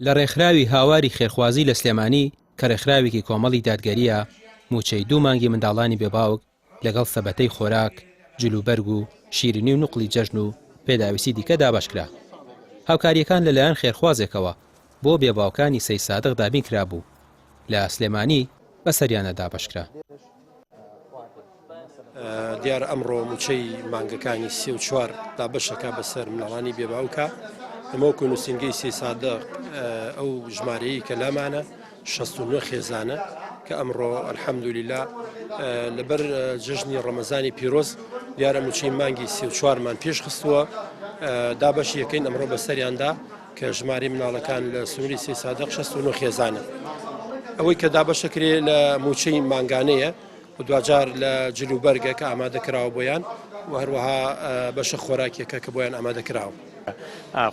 لە ڕێکخراوی هاواری خێرخوازی لە سلێمانی کە ڕێکخراوێکی کۆمەڵی دادگەرییە، مووچەی دوو مانگی منداڵانی بێ باوک لەگەڵ سەبەتەی خۆراک، جلوبەرگ و شیرینی و نوقڵی جەژن و پێداویستی دیکە دابەشکرا. هاوکارییەکان لەلایەن خێرخوازێکەوە بۆ بێ باوکانی سەیدسادق دابین کرابوو، لە سلێمانی بەسەریاندا دابەشکرا. دیارە ئەمڕۆ مووچەی مانگەکانی سێ و چوار دابەشەکە بەسەر مناڵانی بێ باوکە ئەمە وەکو نووسینگەی سەیدسادق ئەو ژمارەیە کە لامانە 69 خێزانە کە ئەمڕۆ الحەمدللا لەبەر جەژنی ڕەمەزانی پیرۆز دیارە مووچەی مانگی سێ و چوارمان پێش خستووە دابەشی یەکەین ئەمڕۆ بەسەریاندا کە ژمارەی مناڵەکان لە سنووری سەیدسادق 69 خێزانە. ئەوەی کە دابەشەکرێ لە مووچەی مانگانەیە و دواجار لە جلوبەرگە کە ئامادە کراوە بۆیان و هەروەها بەشە خۆراکیەکە کە بۆیان ئامادە کراوە.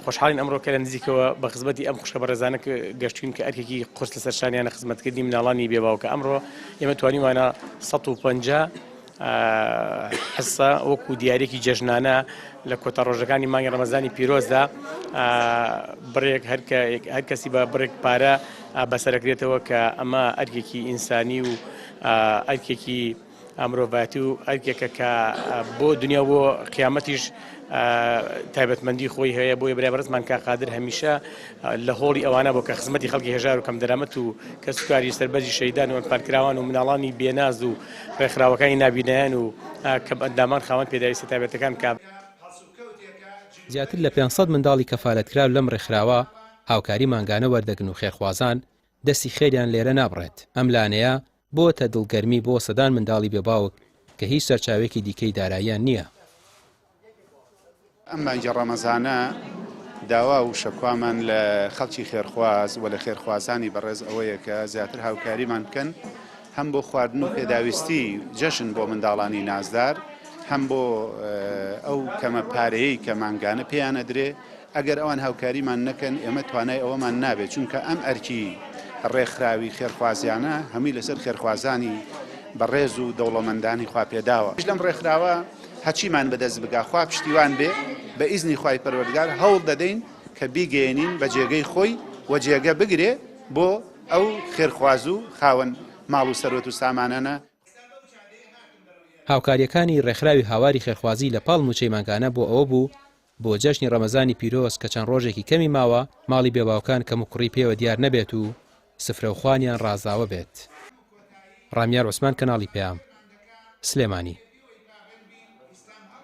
خۆشحاڵین ئەمڕۆ کە لە نزیکەوە بە خزمەتی ئەم خوشکە بەڕێزانە گەشتوین کە ئەرکێکی قورس لەسەر شانیانە خزمەتکردنی مناڵانی بێ باوکە ئەمڕۆ ئێمە توانیمانە 150 حسە وەکو دیارێکی جەژنانە لە کۆتا ڕۆژەکانی مانگی ڕەمەزانی پیرۆزدا بڕێک هەر کەسی بە بڕێک پارە بەسەرەکرێتەوە کە ئەمە ئەرکێکی ئینسانی و ئەرکێکی مرۆڤایەتی و ئەرکێکە کە بۆ دنیا بۆ قیامەتیش تایبەتمەندی خۆی هەیە بۆیە برای بەڕێزمان کاک قادر هەمیشە لە هۆڵی ئەوانە بۆ کە خزمەتی خەڵکی هەژار و کەمدەرامەت و کەسوکاری سەربەرزی شەهیدان و ئەنفالکراوان و مناڵانی بێناز و ڕێکخراوەکانی نابینایان و کەمئەندامان خاوەن پێداویستە تایبەتەکان بکا. زیاتر لە 500 منداڵی کەفالەتکراو لەم ڕێکخراوە هاوکاری مانگانە وەردەگرن و خێرخوازان دەستی خێریان لێرە نابڕێت. ئەم لانەیە بۆتە دڵگەرمی بۆ سەدان منداڵی بێ باوک کە هیچ سەرچاوەیەکی دیکەی داراییان نییە. ئەم مانگی ڕەمەزانە داوا و شەکوامان لە خەڵکی خێرخواز و لە خێرخوازانی بەڕێز ئەوەیە کە زیاتر هاوکاریمان بکەن هەم بۆ خواردن و پێداویستی جەژن بۆ منداڵانی نازدار هەم بۆ ئەو کەمە پارەیەی کە مانگانە پێیان ئەدرێ ئەگەر ئەوان هاوکاریمان نەکەن ئێمە توانای ئەوەمان نابێت چونکە ئەم ئەرکی ڕێکخراوی خێرخوازیانە هەمووی لەسەر خێرخوازانی بەڕێز و دەوڵەمەندانی خواپێداوە لەم ڕێکخراوە هەچیمان بەدەست بگا خوا پشتیوان بێ بە ئیزنی خوای پەروەردگار هەوڵ دەدەین کە بیگەیەنین بە جێگەی خۆی و جێگە بگرێ بۆ ئەو خێرخواز و خاوەن ماڵ و سەروەت و سامانانە. هاوکارییەکانی ڕێکخراوی هاواری خێرخوازی لە پاڵ مووچەی مانگانە بۆ ئەوە بوو بۆ جەژنی ڕەمەزانی پیرۆز کە چەند ڕۆژێکی کەمی ماوە ماڵی بێباوکان کەموکوڕی پێوە دیار نەبێت و سفرە و خوانیان ڕازاوە بێت. ڕامیار عوسمان کەناڵی پەیام، سلێمانی.